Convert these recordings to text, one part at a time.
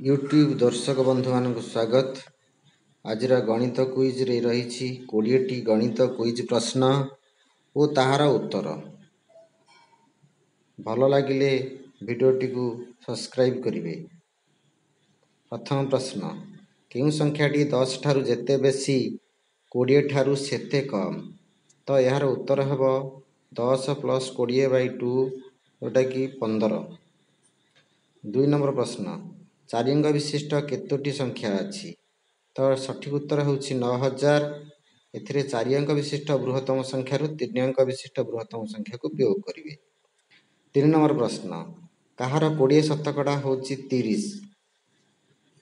YouTube ଦର୍ଶକ ବନ୍ଧୁମାନଙ୍କୁ ସ୍ୱାଗତ। ଆଜିର ଗଣିତ କୁଇଜ୍ରେ ରହିଛି 20ଟି ଗଣିତ କୁଇଜ୍ ପ୍ରଶ୍ନ ଓ ତାହାର ଉତ୍ତର। ଭଲ ଲାଗିଲେ ଭିଡ଼ିଓଟିକୁ ସବସ୍କ୍ରାଇବ୍ କରିବେ। ପ୍ରଥମ ପ୍ରଶ୍ନ, କେଉଁ ସଂଖ୍ୟାଟି 10 ଠାରୁ ଯେତେ ବେଶୀ 20 ଠାରୁ ସେତେ କମ୍? ତ ଏହାର ଉତ୍ତର ହେବ 10 ପ୍ଲସ୍ 20 ବାଇ 2, ଯେଉଁଟାକି 15। 2 ନମ୍ବର ପ୍ରଶ୍ନ, 4 ଅଙ୍କ ବିଶିଷ୍ଟ କେତୋଟି ସଂଖ୍ୟା ଅଛି? ତ ସଠିକ୍ ଉତ୍ତର ହେଉଛି 9000। ଏଥିରେ 4 ଅଙ୍କ ବିଶିଷ୍ଟ ବୃହତ୍ତମ ସଂଖ୍ୟାରୁ 3 ଅଙ୍କ ବିଶିଷ୍ଟ ବୃହତ୍ତମ ସଂଖ୍ୟାକୁ ବିୟୋଗ କରିବେ। 3 ନମ୍ବର ପ୍ରଶ୍ନ, କାହାର 20 ଶତକଡ଼ା ହେଉଛି 30?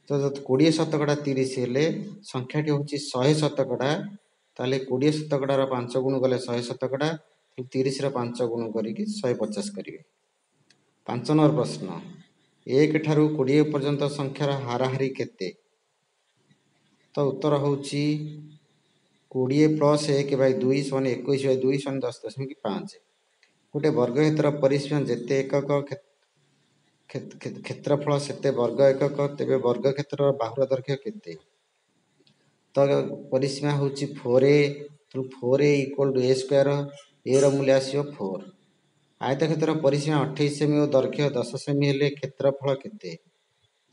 ତ 20 ଶତକଡ଼ା 30 ହେଲେ ସଂଖ୍ୟାଟି ହେଉଛି 100 ଶତକଡ଼ା। ତାହେଲେ 20 ଶତକଡ଼ାର 5 ଗୁଣ କଲେ 100 ଶତକଡ଼ା, 30ର 5 ଗୁଣ କରିକି 150 କରିବେ। 5 ନମ୍ବର ପ୍ରଶ୍ନ, 1 ଠାରୁ 20 ପର୍ଯ୍ୟନ୍ତ ସଂଖ୍ୟାର ହାରାହାରି କେତେ? ତ ଉତ୍ତର ହେଉଛି 20 ପ୍ଲସ୍ 1 ବାଇ 2 ସମାନ 21 ବାଇ 2 ସମାନ 10.5। ଗୋଟେ ବର୍ଗକ୍ଷେତ୍ର ପରିସୀମା ଯେତେ ଏକକ କ୍ଷେତ୍ରଫଳ ସେତେ ବର୍ଗ ଏକକ, ତେବେ ବର୍ଗକ୍ଷେତ୍ରର ବାହୁର ଦୈର୍ଘ୍ୟ କେତେ? ତ ପରିସୀମା ହେଉଛି ଫୋର୍ ଏ, ତେଣୁ four A equal to A square, ଏର ମୂଲ୍ୟ ଆସିବ 4। ଆୟତକ୍ଷେତ୍ରର ପରିସୀମା 28 ସେମି ଓ ଦୈର୍ଘ୍ୟ 10 ସେମି ହେଲେ କ୍ଷେତ୍ରଫଳ କେତେ?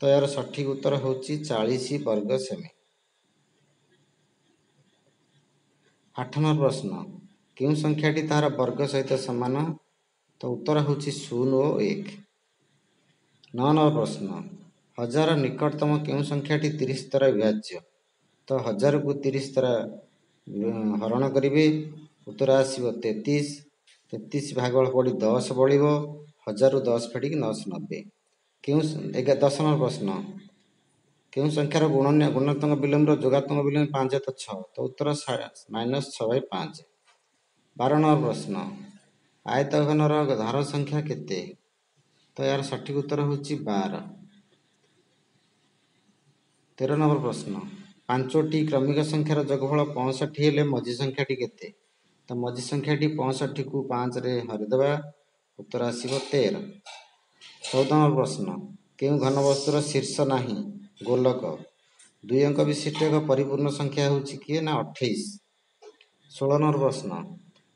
ତ ଏହାର ସଠିକ୍ ଉତ୍ତର ହେଉଛି 40 ବର୍ଗ ସେମି। 8 ନମ୍ବର ପ୍ରଶ୍ନ, କେଉଁ ସଂଖ୍ୟାଟି ତାହାର ବର୍ଗ ସହିତ ସମାନ? ତ ଉତ୍ତର ହେଉଛି 0 ଓ 1। 9 ନମ୍ବର ପ୍ରଶ୍ନ, ହଜାର ନିକଟତମ କେଉଁ ସଂଖ୍ୟାଟି 30 ଦ୍ୱାରା ବିଭାଜ୍ୟ? ତ ହଜାରକୁ 30 ଦ୍ୱାରା ହରଣ କରିବେ, ଉତ୍ତର ଆସିବ 33। 33 ଭାଗ ପଡ଼ି 10 ବଳିବ, ହଜାରରୁ 10 ଫେଡ଼ିକି 990। କେଉଁ 10 ନମ୍ବର ପ୍ରଶ୍ନ, କେଉଁ ସଂଖ୍ୟାର ଗୁଣାତ୍ମକ ବିଲମ୍ବର ଯୋଗାତ୍ମକ ବିଲମ୍ବ 5 ତ 6? ତ ଉତ୍ତର ମାଇନସ୍ 6 ବାଇ 5। 12 ନମ୍ବର ପ୍ରଶ୍ନ, ଆୟତଘନର ଧାର ସଂଖ୍ୟା କେତେ? ତ ଏହାର ସଠିକ୍ ଉତ୍ତର ହେଉଛି 12। 13 ନମ୍ବର ପ୍ରଶ୍ନ, 5ଟି କ୍ରମିକ ସଂଖ୍ୟାର ଯୋଗଫଳ 65 ହେଲେ ମଝି ସଂଖ୍ୟାଟି କେତେ? ତ ମଝି ସଂଖ୍ୟାଟି 65କୁ 5ରେ ହରିଦେବା, ଉତ୍ତର ଆସିବ 13। 14 ନମ୍ବର ପ୍ରଶ୍ନ, କେଉଁ ଘନବସ୍ତୁର ଶୀର୍ଷ ନାହିଁ? ଗୋଲକ। 2 ଅଙ୍କ ବିଶିଷ୍ଟ ଏକ ପରିପୂର୍ଣ୍ଣ ସଂଖ୍ୟା ହେଉଛି କିଏ? ନା 28। 16 ନମ୍ବର ପ୍ରଶ୍ନ,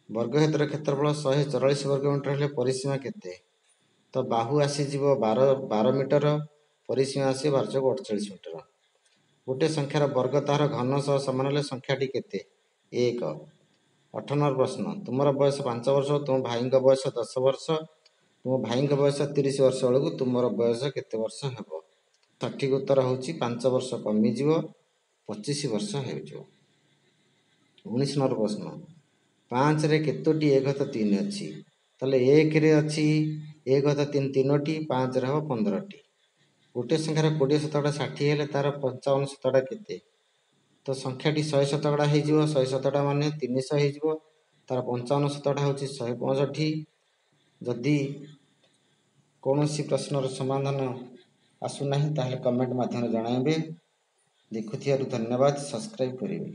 ବର୍ଗକ୍ଷେତ୍ର କ୍ଷେତ୍ରଫଳ 144 ବର୍ଗ ମିଟର ହେଲେ ପରିସୀମା କେତେ? ତ ବାହୁ ଆସିଯିବ 12 ମିଟର, ପରିସୀମା ଆସିବ ବାର ଚଉକ 48 ମିଟର। ଗୋଟେ ସଂଖ୍ୟାର ବର୍ଗ ତାହାର ଘନ ସହ ସମାନ ହେଲେ ସଂଖ୍ୟାଟି କେତେ? 1। 18 ନମ୍ବର ପ୍ରଶ୍ନ, ତୁମର ବୟସ 5 ବର୍ଷ, ତୁମ ଭାଇଙ୍କ ବୟସ 10 ବର୍ଷ, ତୁମ ଭାଇଙ୍କ ବୟସ 30 ବର୍ଷ ବେଳକୁ ତୁମର ବୟସ କେତେ ବର୍ଷ ହେବ? ସଠିକ୍ ଉତ୍ତର ହେଉଛି 5 ବର୍ଷ କମିଯିବ, 25 ବର୍ଷ ହେଇଯିବ। 19 ନମ୍ବର ପ୍ରଶ୍ନ, 5ରେ କେତୋଟି ଏକ ଘାତ 3 ଅଛି? ତାହେଲେ 1ରେ ଅଛି ଏକ ଘାତ 3 3ଟି, 5ରେ ହେବ 15ଟି। ଗୋଟେ ସଂଖ୍ୟାର 20 ଶତକଡ଼ା 60 ହେଲେ ତାର 55 ଶତକଡ଼ା କେତେ? ତ ସଂଖ୍ୟାଟି 100 ଶତକଡ଼ା ହେଇଯିବ, 100 ଶତକଡ଼ା ମାନେ 300 ହେଇଯିବ, ତାର 55 ଶତକଡ଼ା ହେଉଛି 165। ଯଦି କୌଣସି ପ୍ରଶ୍ନର ସମାଧାନ ଆସୁନାହିଁ ତାହେଲେ କମେଣ୍ଟ ମାଧ୍ୟମରେ ଜଣାଇବେ। ଦେଖୁଥିବାରୁ ଧନ୍ୟବାଦ, ସବସ୍କ୍ରାଇବ୍ କରିବେ।